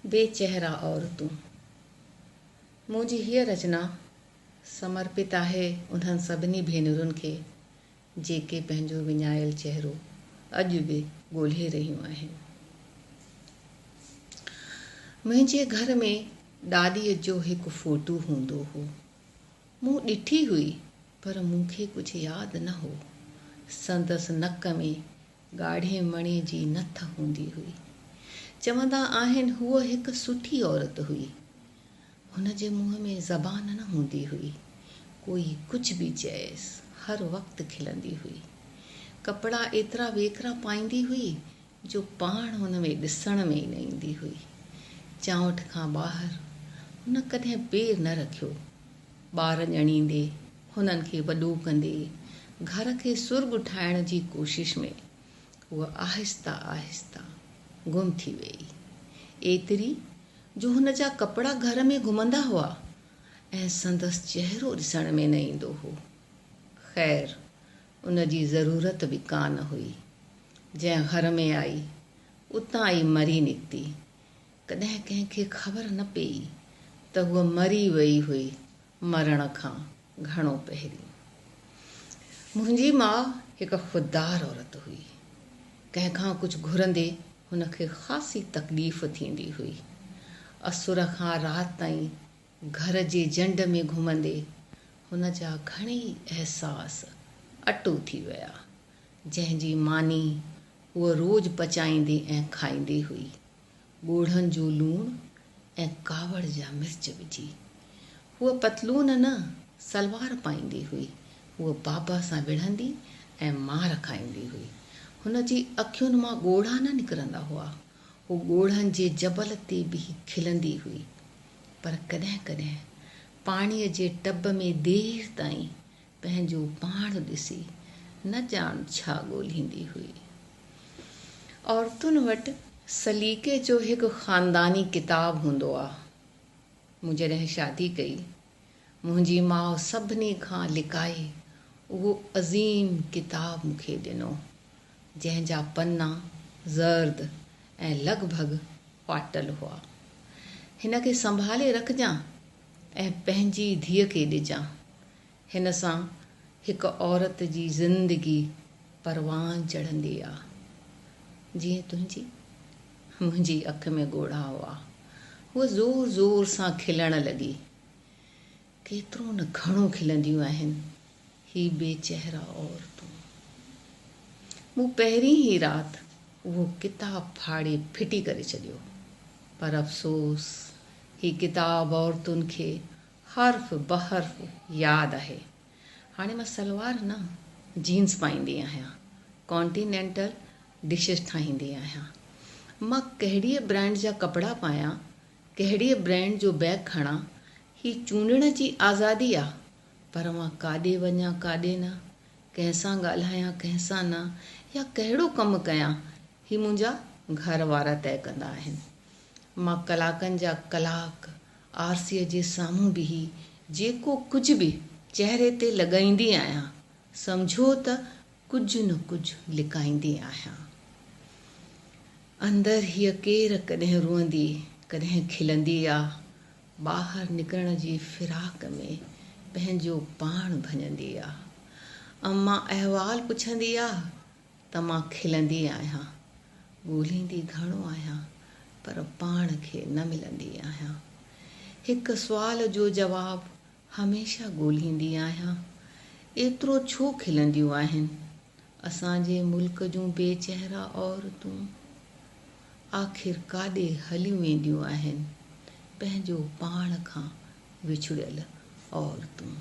بي چهرا عورتون. منهنجي هيء رچنا سمرپت آهي انهن سڀني ڀينرن کي جيڪي پنهنجو وڃايل چهرو اڄ به ڳولهي رهيون آهن. منهنجي گهر ۾ ڏاڏيء جو هڪ فوٽو هوندو هو. مون ڏٺي هئي پر مون کي ڪجهه ياد نه هو. سندس نڪ ۾ ڳاڙهي مڻي جي نٿ هوندي هئي. چوندا آهن هوء هڪ سٺي عورت هئي. هن جي منهن ۾ زبان نه هوندي هئي. ڪوئي ڪجهه به چئيس، هر وقت کلندي هئي. ڪپڙا ايترا ويڪرا پائيندي هئي جو پاڻ ان ۾ ڏسڻ ۾ ئي نه ايندي هئي. چانئٺ کان ٻاهر هن ڪڏهن پير نه رکيو. ٻار ڄڻيندي هنن کي وڏو ڪندي، گهر کي سرڳ ٺاهڻ جي ڪوشش ۾ هوء آهسته آهسته گم ٿي ويئي. ايتري جو هن جا ڪپڙا گهر ۾ گهمندا هئا ۽ سندس چهرو ڏسڻ ۾ نه ايندو هو. خير، ان جي ضرورت به ڪانه هئي. جنهن گهر ۾ آئي، اتان ئي مري نڪتي. ڪڏهن ڪنهن کي خبر نه پيئي ته هوء مري ويئي هئي مرڻ کان گهڻو پهرين. منهنجي ماء هڪ خوددار عورت هئي. ڪنهن کان ڪجهه گهرندي هن کي خاصي تڪليف ٿيندي هئي. اسر کان رات تائين گهر جي جنڊ ۾ گهمندي هن جا گهڻيئي احساس اٽو ٿي ويا، جنهن جي ماني هوء روز پچائيندي ۽ کائيندي هئي. ڳوڙهن جو لوڻ ۽ ڪاوڙ جا مرچ وجهي. هوء پتلون نه، سلوار پائيندي هئي. هوء بابا سان وڙهندي ۽ مار کائيندي هئي. هن جي اکين مان ڳوڙها نه نڪرندا هئا. هوء ڳوڙهن جي جبل تي بيهي کلندي هئي. پر ڪڏهن ڪڏهن پاڻيء جي ٽب ۾ دير تائين پنهنجو پاڻ ڏسي نه ڄاڻ ڇا ڳولهيندي هئي. عورتن وٽ سليقي جو هڪ خانداني ڪتاب هوندو آ. مون جڏهن شادي ڪئي، منهنجي ماء سڀني کان لڪائي اهو عظيم ڪتاب مون کي ڏنو، جنهن جا پنا زرد ۽ لڳ ڀڳ ڦاٽل هئا. هن کي سنڀالي رکجان ۽ پنهنجي ڌيء کي ڏجان. هن سان هڪ عورت جي زندگي پروان چڙهندي آ. جيئن تنهنجي. منهنجي اک ۾ ڳوڙها هئا. هوء زور زور سان کلڻ لڳي. ڪيترو نه گهڻو کلنديون آهن هي بي چهرا عورتون. مون پهرين ئي رات اهو ڪتاب ڦاڙي ڦٽي ڪري ڇڏيو. پر افسوس هي ڪتاب عورتن کي حرف بحرف ياد آهي. هاڻي مان سلوار نه جينز پائيندي آهيان. ڪانٽينينٽل ڊشز ٺاهيندي آهيان. مان ڪهڙيء برانڊ جا ڪپڙا پايان، ڪهڙيء برانڊ جو بيگ کڻان، هي چونڊڻ جي آزادي آ، پر مان ڪاڏي وڃان ڪاڏي نه، ڪنهن سان ڳالهايان ڪنهن سان نه يا ڪهڙو ڪم ڪيان، هي منهنجا گهر وارا طئي ڪندا آهن. مان ڪلاڪن جا ڪلاڪ آرسيء جي سامهون بيهي جيڪو ڪجهه به چهري تي لڳائيندي آهيان، سمجهو ته ڪجهه نه ڪجهه لڪائيندي آهيان. اندر هيء ڪير ڪڏهن روئندي، ڪڏهن کلندي آ، ٻاهر نڪرڻ جي فراق ۾ پنهنجو پاڻ ڀڃندي آ. امان احوال پڇندي آ ته مان کلندي آهيان. ڳوليندي گهڻو آهيان پر پاڻ کي نه ملندي آهيان. هڪ سوال جو جواب هميشه ڳوليندي آهيان. ايترو ڇو کلنديون آهن اسان جي ملڪ جون بي چهرا عورتون؟ آخر ڪاڏي هليون وينديون آهن پنهنجو پاڻ کان وڇڙيل عورتون؟